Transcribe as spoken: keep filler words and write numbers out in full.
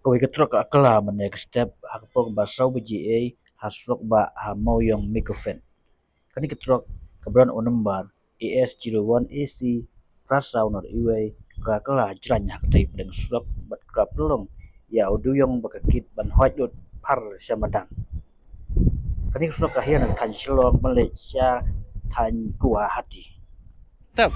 Kawei ka trok ka kylla mynne ka step ha ka por ba saw baje ha surok ba ha Mawiong Microfinance. Kane ka trok kaba don u number A S zero one A C phra saw nod iwei ka kylla jrang ha katei pdeng surok bad ka pynlong ïa u dewïong ba ka kit ban hoid lut phar sha madan. Kane ka surok ka hiar na ka thaiñ Shillong ban leit sha thaiñ Guwahati. Tap.